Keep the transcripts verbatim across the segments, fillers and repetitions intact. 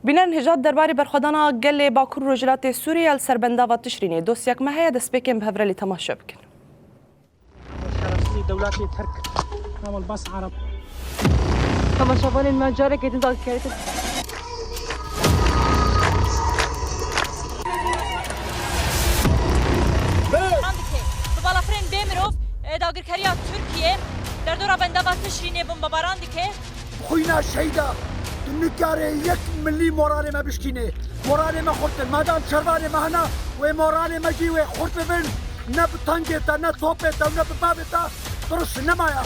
Bînerên hêja, derbarê berxwedana gelê Bakur û Rojhilatê Sûriyê li ser bendava Tişrînê dosyek me heye, destpêkên bi hev re lê temaşe bikin. شرفسیزی دەولاتی ترک ناوەلباس عرب. تەماشاوانên me carekê din dagirkeritin. Dike. Bi balafirên bê mirov, e, dagirkeriya Tirkiye derdora bendava Tişrînê bombebaran dike. Xwîna şehîda tu nikarê yek milî moralê me bişkînê. Moralê me xurt in. Madam şervanê me hene, wê moralê me jî wê xurt bibin. Ne bi tankê te, ne topê te û ne bi bavê te, tirş nemaya.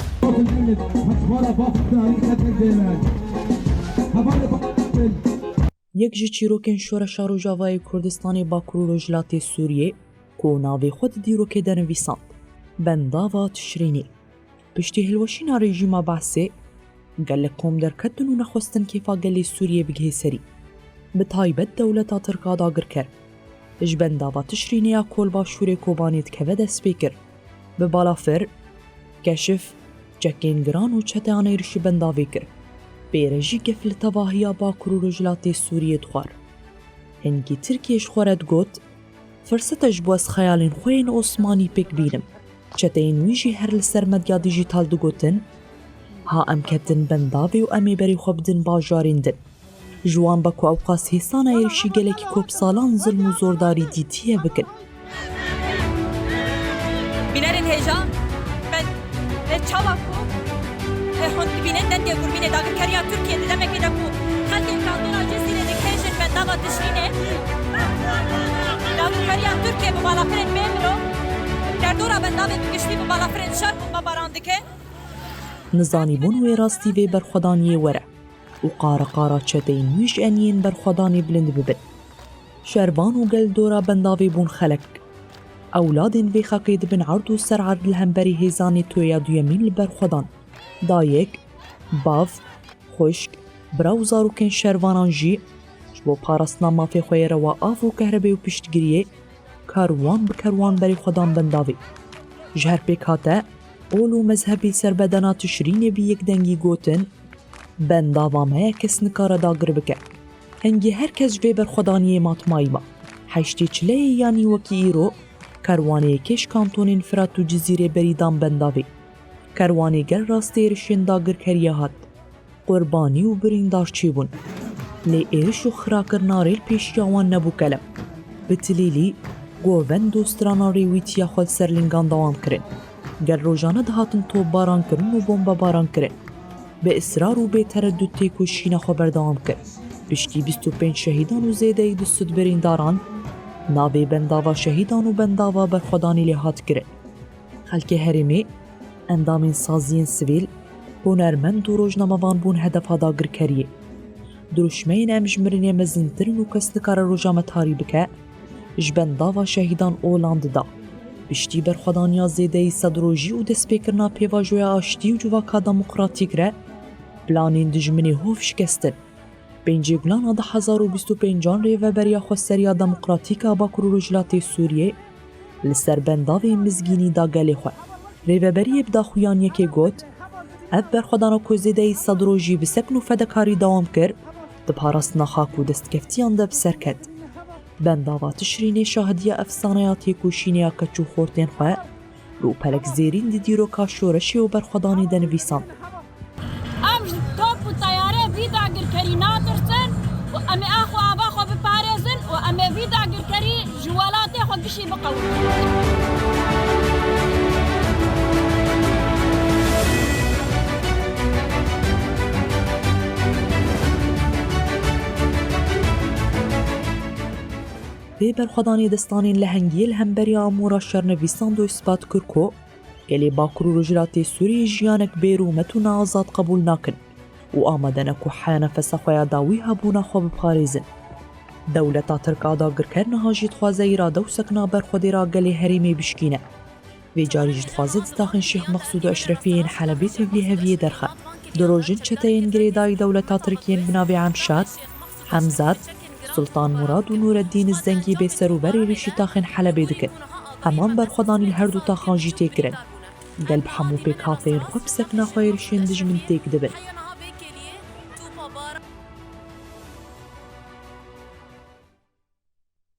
Yek ji çîrokên şoreşa Rojavayê Kurdistanê Bakur û Rojhilatê Sûriyê ku navê xwe di dîrokê de nivîsand, bendava Tişrînê. Piştî hilweşîna rejîma Beesê, gelek qom derketin û nexwestin kêfa gelê Sûriyê bigihê serî. Bi taybet dewleta Tirk a dagirker. Ji bendava Tişrînê ya ku li başûrê Kobanê dikeve destpêkir. Bi balafir, keşif, çekên giran û çeteyan êrişî bendavê kir. Pê re jî gef li tevahiya Bakur û Rojhilatê Sûriyê dixwar. Hingî Tirkiye ji xwe re digot, firset e ji bo ez xeyalên xwe yên Osmanî pêk bînim. Çeteyên wî jî her li ser medya dîjîtal digotin, ha em ketin bendavê û em ê berê xwe bidin bajarên din. Ji wan be ku ewqas hêsana êrişî gelekî ku bi salan zilm û zordarî dîtiye bikin. Bînerên hêja, me, me çawa ku, e, hûn dibînin dengê gurmînê dagirkeriya Tirkiye di demekê de ku xelkên kantona Cizîrê dikêjin bendava Tişrînê. Dagirkeriya Tirkiye bi balafirên bê mirov, derdora bendavê bi giştî bi balafirên şer bombebaran dike. Nizanîbûn wê rastî vê berxwedaniyê were û qara qara çeteyên wî ji eniyên berxwedanê bilind bibin. Şervan û gel dora bendavê bûn xelek. Ewladên vê xeqê dibin erd û ser erd li hemberî hêzanê toya duyemîn li berxwedan. Dayik, bav, xwişk, bira û zarokên şervanan jî ji bo parastina mafê xwe yê rewa av û kehrebê û piştgiriyê kerwan bi kerwan berê xwe dan bendavê. Ji her pêk hate, ol û mezhebî serbedana Tişrînê bi yek dengî gotin, bendava me ye, kes nikare dagir bike. Hingî her kes ji vê berxwedaniyê matmayî ma. Heştê çileyê yanî wekî îro, kerwanê yekê ji kantonên Firat û Cizîrê berî dan bendavê. Kerwanê gel rastê êrişên dagirkeriye hat. Qurbanî û birîndar çêbûn. Lê êriş û xirakirina rê li pêşiya wan nebû kelem. Bi tilîlî, govend û strana rêwîtiya xwe li ser lingan dewam kirin. Gel rojane dihatin topbaran kirin û bombebaran kirin. Bi israr û bê teredût têkoşîna xwe berdewam kir. Piştî bîst û pênc şehîdan û zêdeyî du sed birîndaran, navê bendava şehîdan û bendava berxwedanê lê hat kirin. Xelkê herêmê, endamên saziyên sivîl, hunermend û rojnamevan bûn hedefa dagirkeriyê. Dirûşmeyên em ji mirinê mezintir in û kes nikare roja me tarî bike, ji bendava şehîdan olan dida. Piştî berxwedaniya zêdeyî sed rojî û destpêkirina pêvajoya aştî û civaka demokratîk re, planên dijminê hov şikestin. Pêncê Gulana du hezar û bîst û pêncan rêveberiya xweseriya demokratîk a Bakur û Rojhilatê Sûriyê li ser bendavê Mizgînî da gelê xwe. Rêveberiyê bi daxuyaniyekê got, ev berxwedana ku zêdeyî sed rojî bi sekn û fedekarî dewam kir, di parastina xak û destkeftiyan de bi ser ket. Bendava Tişrînê şahidiya efsaneya têkoşînê ya keç û xortên xwe, û pelek zêrîn di dîroka şoreşê û berxwedanê de nivîsand. Em ji top û teyarê vî dagirkerî natirsin û em ê ax û ava xwe biparêzin û em ê vî dagirkerî ji welatê xwe gişî biqewitin. Vê berxwedanê destanên lehengiyê li hemberî amûra şer nivîsand û îspat kir ku gelê Bakur û Rojhilatê Sûriyê jiyanek bê rûmet û neazad qebûl nakin û amade ne ku heya nefesa xwe ya dawî hebûna xwe biparêzin. Dewleta Tirk a dagirker niha jî dixwaze îrade û sekna berxwedêra gelê herêmê bişkîne. Vê carî jî dixwaze di taxên Şêx Mexsûd û Eşrefiyê yên Helebê tevlîheviyê derxe. Di rojin çeteyên girêdayî dewleta Tirk yên bi navê Emşad, Hemzat, Sultan Murad û Nûreddîn Zengî bê serûber êrişî taxên Helebê dikin. Heman berxwedanî li her du taxan jî tê kirin. Gel bi hemû pêkhateyên xwe bi sekna xwe êrişên dijmin têk dibin.